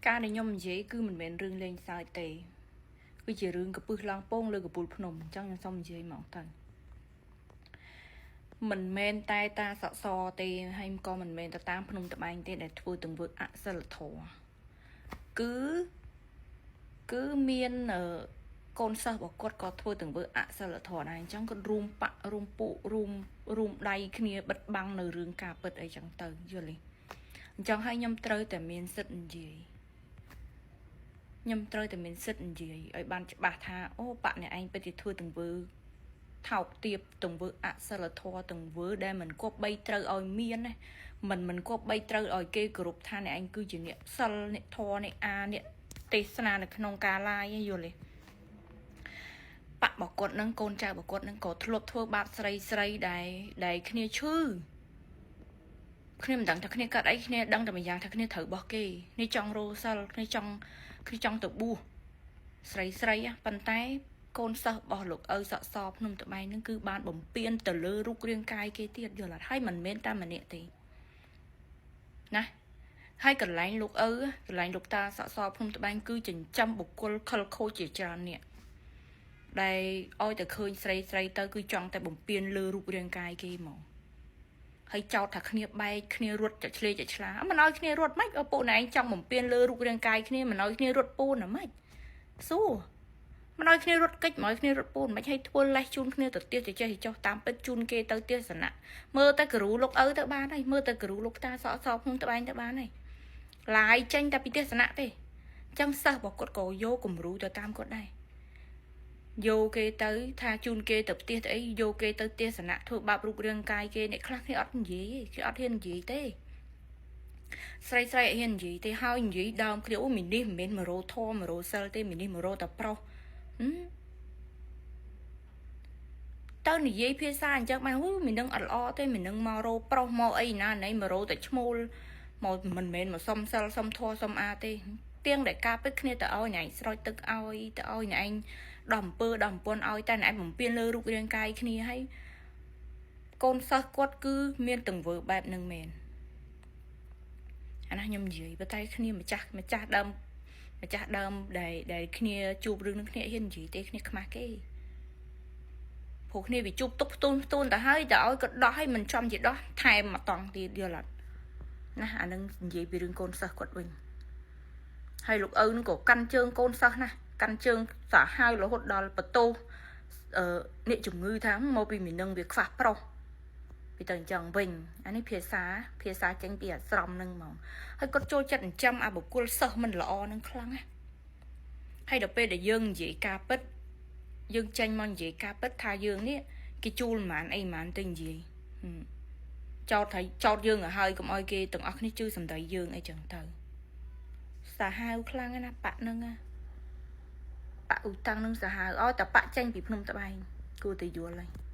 ការដែលខ្ញុំនិយាយគឺមិនមែនរឿងលេងសើចទេគឺជារឿងកពឹសឡើងពងលើកពូលភ្នំអញ្ចឹងខ្ញុំសូមនិយាយមកទៅមិនមែនតែតាសក់សទេហើយក៏មិនមែនតែតាមភ្នំត្បែងទេដែលធ្វើទង្វើអសិលធម៌គឺគឺមានកូនសិស្សរបស់គាត់ក៏ធ្វើទង្វើអសិលធម៌ដែរអញ្ចឹងគាត់រួមបាក់រួមពួករួមរួមដៃគ្នាបិទបាំងនៅរឿងការពិតអីចឹងទៅយល់ទេអញ្ចឹងហើយខ្ញុំត្រូវតែមានសិទ្ធិនិយាយខ្ញុំត្រូវតែមានសិទ្ធិនិយាយឲ្យបានច្បាស់ថាអូបាក់អ្នកឯងពិតជាធ្វើទង្វើថោកទាបទង្វើអសិលធម៌ទង្វើដែលមិនគប្បីត្រូវឲ្យមានណាមិនគប្បីត្រូវឲ្យគេគោរពថាអ្នកឯងគឺជាអ្នកសិលអ្នកធម៌អ្នកអាអ្នកទេសនានៅក្នុងការឡាយយល់ទេបាក់របស់គាត់នឹងកូនចៅរបស់គាត់នឹងក៏ធ្លាប់ធ្វើបាបស្រីស្រីដែលដែលគ្នាឈឺគ្នាមិនដឹងថាគ្នាកាត់អីគ្នាដឹងតែម្យ៉ាងថាគ្នាត្រូវបោះគេគ្នាចង់រោសិលគ្នាចង់គ្នាចង់ទៅបួសស្រីស្រីប៉ុន្តែកូនសិស្សរបស់លោកឪសក់សភ្នំត្បែងនឹងគឺបានបំពេញទៅលើរូបរាងកាយគេទៀតយល់អត់ហើយមិនមែនតែម្នាក់ទេណាហើយកន្លែងលោកឪកន្លែងលោកតាសក់សភ្នំត្បែងគឺចិញ្ចឹមបុគ្គលខិលខូចជាច្រើនអ្នកដែលឲ្យតែឃើញស្រីស្រីទៅគឺចង់តែបំពេញលើរូបរាងកាយគេហ្មងហើយចោតថាគ្នាបែកគ្នារត់ចាឆ្លេចាឆ្លាមិនឲ្យគ្នារត់ម៉េចឪពុកណែឯងចង់បំពេញលើរូបរាងកាយគ្នាមិនឲ្យគ្នារត់ពូនណាម៉េចសួរមិនឲ្យគ្នារត់កិច្ចមិនឲ្យគ្នារត់ពូនមិនឲ្យធ្វើលេសជូនគ្នាទៅទៀតចេះចុះតាមពិតជូនគេទៅទេសនៈមើលតែគ្រូលោកឪទៅបានហើយមើលតែគ្រូលោកតាសក់សភ្នំត្បែងទៅបានហើយឡាយចេញតែពីទេសនៈទេអញ្ចឹងសិស្សរបស់គាត់ក៏យកគំរូទៅតាមគាត់ដែរយកគេទៅថាជូនគេទៅផ្ទះទៅអីយកគេទៅទេសនៈធ្វើបាបរូបរាងកាយគេអ្នកខ្លះគេអត់និយាយគេអត់ហ៊ាននិយាយទេស្រីស្រីអត់ហ៊ាននិយាយទេហើយនិយាយដើមគ្នាអូមីនេះមិនមែន100ធម៌100សិលទេមីនេះ100តែប្រុសទៅនិយាយភាសាអញ្ចឹងបានអូមីនឹងអត់ល្អទេមីនឹងមករោប្រុសមកអីណាណីមករោតែឈ្មោលមកមិនមែនមកសុំសិលសុំធម៌សុំអាទេទៀងដែលការពិតគ្នាទៅឲ្យអ្នកឯងស្រោចទឹកឲ្យទៅឲ្យអ្នកឯងដោះអំពើដោះអំពន់ឲ្យតែអ្នកឯងបំពេញលើរូបរាងកាយគ្នាហើយកូនសិស្សគាត់គឺមានទង្វើបែបនឹងមែនអាណាខ្ញុំនិយាយប៉ុន្តែគ្នាម្ចាស់ម្ចាស់ដើមម្ចាស់ដើមដែលដែលគ្នាជួបរឿងនឹងគ្នាហ៊ាននិយាយទេគ្នាខ្មាស់គេព្រោះគ្នាវាជួបទុកផ្ទូនផ្ទូនទៅហើយតែឲ្យគាត់ដោះឲ្យមិនចំជាដោះថែមមកតង់ទៀតយល់អត់ណាអានឹងនិយាយពីរឿងកូនសិស្សគាត់វិញហើយលោកឪនឹងក៏កាន់ជើងកូនសិស្សណាកាន់ជើងសាហាវរហូតដល់បន្ទោសអឺអ្នកជំងឺថាមកពីមីនឹងវាខ្វះប្រុសពីទៅអញ្ចឹងវិញអានេះភាសាភាសាចេញពីអាស្រមនឹងហ្មងហើយគាត់ចូលចិត្តចិញ្ចឹមអាបុគ្គលសិស្សមិនល្អនឹងខ្លាំងណាហើយដល់ពេលដែលយើងនិយាយការពិតយើងចេញមកនិយាយការពិតថាយើងនេះគេជួលប្រហែលអីប្រហែលទៅនិយាយចោតថាចោតយើងឲ្យហើយកុំឲ្យគេទាំងអស់គ្នាជឿសម្ដីយើងអីចឹងទៅសាហាវខ្លាំងណាស់បាក់នឹងណាបាក់ឧតាំងនឹងសាហាវឲ្យតែបាក់ចេញពីភ្នំត្បែងគួរតែយល់ហើយ។